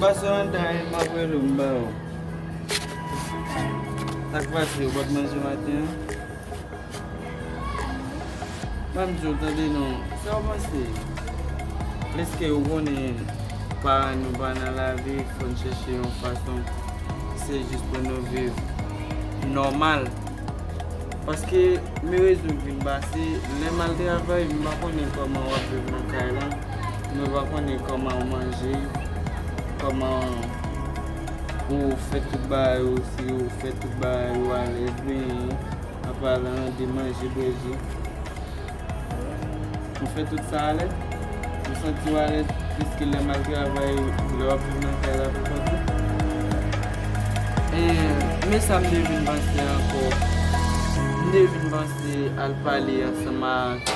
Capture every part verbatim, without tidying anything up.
Pase anndan e m ap rele w, m ba w. Sa k pase, ou p ap manje maten an? Ban m di w, tande non, sa w panse? Lèske ou konnen paran nou pa nan lavi, fò n chèche yon fason, se jis pou nou viv nòmal. Paske men rezon k vin pase, lè m al travay, m pa konnen kòman w ap viv nan kay la, mwen pa konnen kòman w manje, kòman ou fè tout bagay ou, si ou fè tout bagay ou alèz, benyen, an palan de manje, bwè ji. Ou fè tout sa alèz? Ou santi w alèz piske lè m al travay, lè w ap viv nan kay la pou kont ou? E, men sa m te vin panse ankò. M te vin panse al pale ansanm ak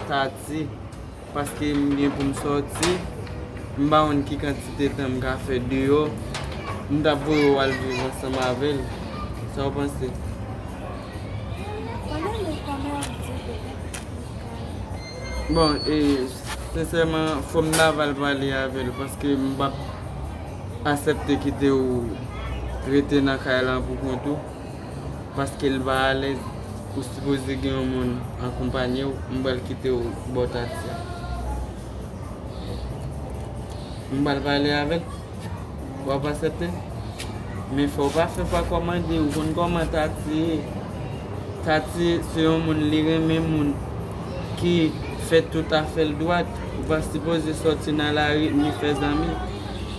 Tati, paske m gen pou m sòti. M pa konn ki kantite tan m ka fè deyò. M t ap voye w al viv ansanm avè l. Sa w panse? Konnen men kòman w di petèt. Bon, e, sensèman, fò m ta va al pale avè l, paske m p ap aksepte kite w rete nan kay lan pou kont ou, paske l pa alèz. Ou sipoze gen yon moun akonpanye w, m pral kite w bò Tati a. M pral pale avè l. W ap aksepte? Men fò w pa fè pa kòmande, ou konn kòman Tati ye. Tati se yon moun, li renmen moun ki fè tout afè l dwat. Ou pa sipoze sòti nan lari ni fè zanmi.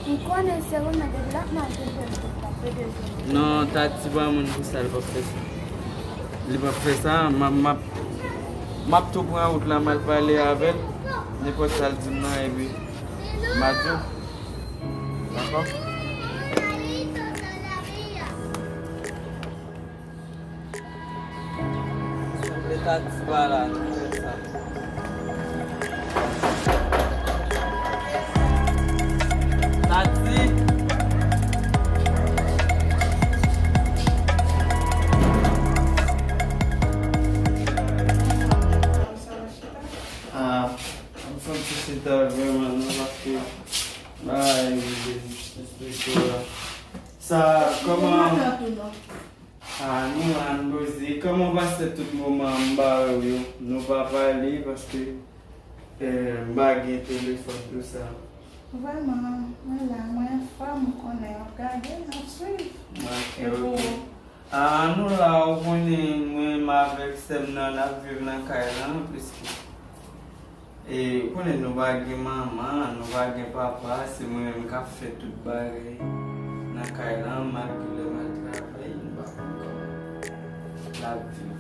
M konnen se ou menm depi l ap mache fè l tout sa, pe de zanmi. Non, Tati pa moun pou sa, li p ap fè sa. Li p ap fè sa, m ap, m ap, m ap tou pran wout la, m al pale avè l. Nenpòt sa l di m nan, epi m a di w. Dakò? Sanble Tati pa la, nou fè sa. Tati! Ah, m santi chita vrèman non, paske bagay rive esplike w la. Sa, kòman? Ah, nou la, n poze. Kòman w pase tout moman an m pa wè w yo? Nou pa pale paske, eh, m pa gen telefòn, tou sa. Vrèman, mwen la, mwen anfòm, ou konnen, m ap gade, m ap swiv. Ok, e pou ok. Ou? Ah, nou la, ou konnen, mwen menm avèk sè m nan, n ap viv nan kay lan, pliske, e, ou konnen, nou pa gen manman, nou pa gen papa, se mwen menm k ap fè tout bagay nan kay lan, malgre lè m al travay, m pa konn kòman l ap viv.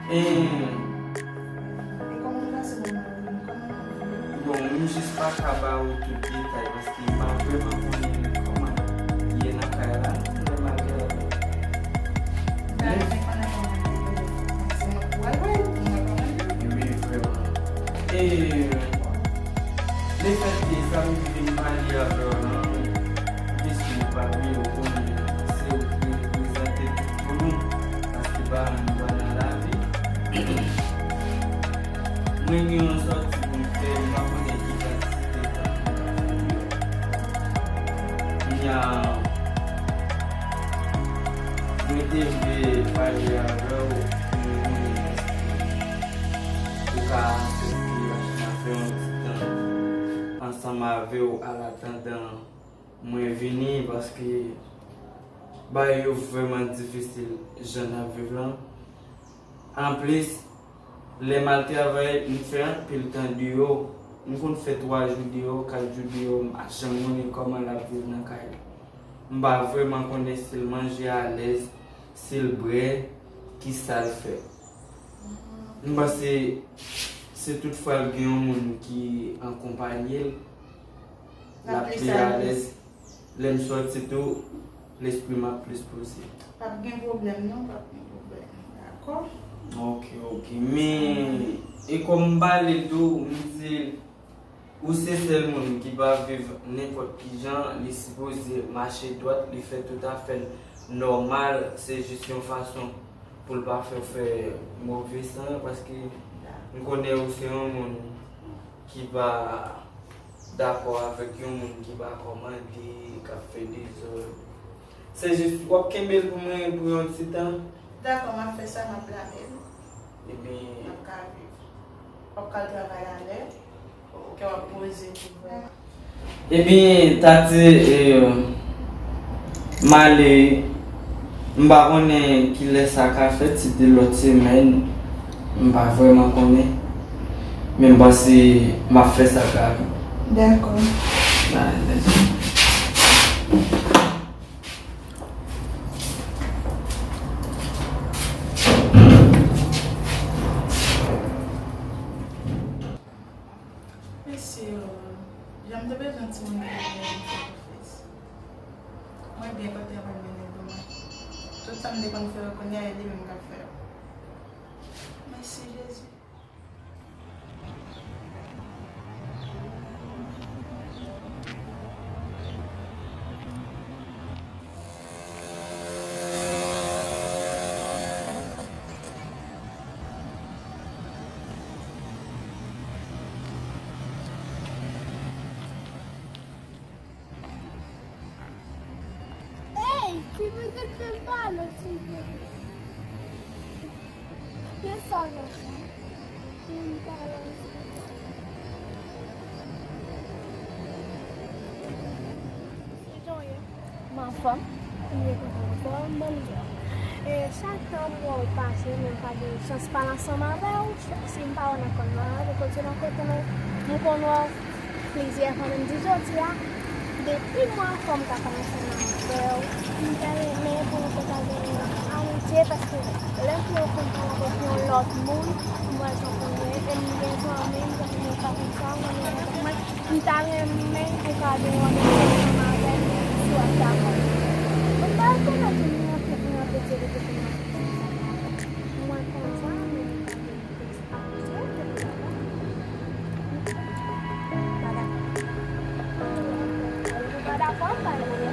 E, e kòman w pase moman yo? Kòman w viv? Bon, m jis pa ka ba ou tout detay, paske m pa vrèman konnen kòman l ye nan kay la, lè m al travay. Wi, vrèman. E, lefètke sa m vin pale avè w lan, piske nou pa bliye, ou konnen se ou ki reprezante tout pou nou, paske pa moun pa nan lavi. Mwen gen yon sòti pou m fè, m pa konnen ki kantite tan m ka fè deyò. Kounye a, mwen te vle pale avè w pou mwen konnen èske ou ka aksepte m fè yon ti tan ansanm avè w, alatandan mwen vini, paske bagay yo vrèman difisil jan n ap viv lan. Anplis, lè m al travay, m fè anpil tan deyò. M konn fè twa jou deyò, kat jou deyò, m pa janm konnen kòman l ap viv nan kay la. M pa vrèman konnen si l manje alèz, si l bwè, kisa l fè. M panse si toutfwa l gen yon moun ki akonpanye l, l ap pi alèz. Lè m sòti tou, lespri m ap plis poze. P ap gen pwoblèm non, p ap gen pwoblèm. Dakò? Ok, ok. Men, e kòm m pale tou, m di l, ou se sèl moun ki pa viv nenpòt ki jan, li sipoze mache dwat, li fè tout afè l nòmal, se jis yon fason pou l pa fè w fè move san, paske m konnen ou se yon moun ki pa dakò avèk yon moun ki pa kòmande, k ap fè dezòd. Se jis, w ap kenbe l pou mwen pou yon ti tan? Dakò, m ap fè sa, m ap lave l. Ebyen, n ap ka viv. W ap ka al travay alè, kè w ap poze tou vrèman. Ebyen, Tati, e, m ale, m pa konnen kilè sa ka fèt, si de lòt semèn, m pa vrèman konnen, men m panse m ap fè sa k ap. Dakò. Ba, dakò. Mesye, jan m te bezwen timoun ki te vin fè ofis. Mwen byen kontan pou l mennen pou mwen. Tout sa m te konn fè yo kounye a, e li menm k ap fè yo. Mèsi Jezi. Ey, ki vin te fè m pale, ti vye. Desann ansanm. Vin pale ansanm. Kijan w ye? M anfòm. M byen kontan anfòm, ban m di w. E, chak tan m wè w pase, men m pa gen chans pale ansanm avè w. Si m pa wè w nan kòn nan, m kontinye nan kote m, m konn wè w plizyè fwa, men m di jodi a, depi m anfòm m ka pale ansanm avè w. M ta renmen pou nou te ka gen yon amitye, paske lè ke w konn pale avèk yon lòt moun, m wè jan w konn ye, e m gen zanmi, m zanmi mwen pa konn sa, m zanmi mwen pa konn mwen. M ta renmen pou w ka gen yon randevou ansanm avè m, si w ap dakò. Mwen pa rekonèt ou, mwen anpe, mwen anpe di li depi mwen anpe di sa. Mwen konn zanmi mwen pa gen. Ou pa dakò? Ou pa dakò, m pa renmen.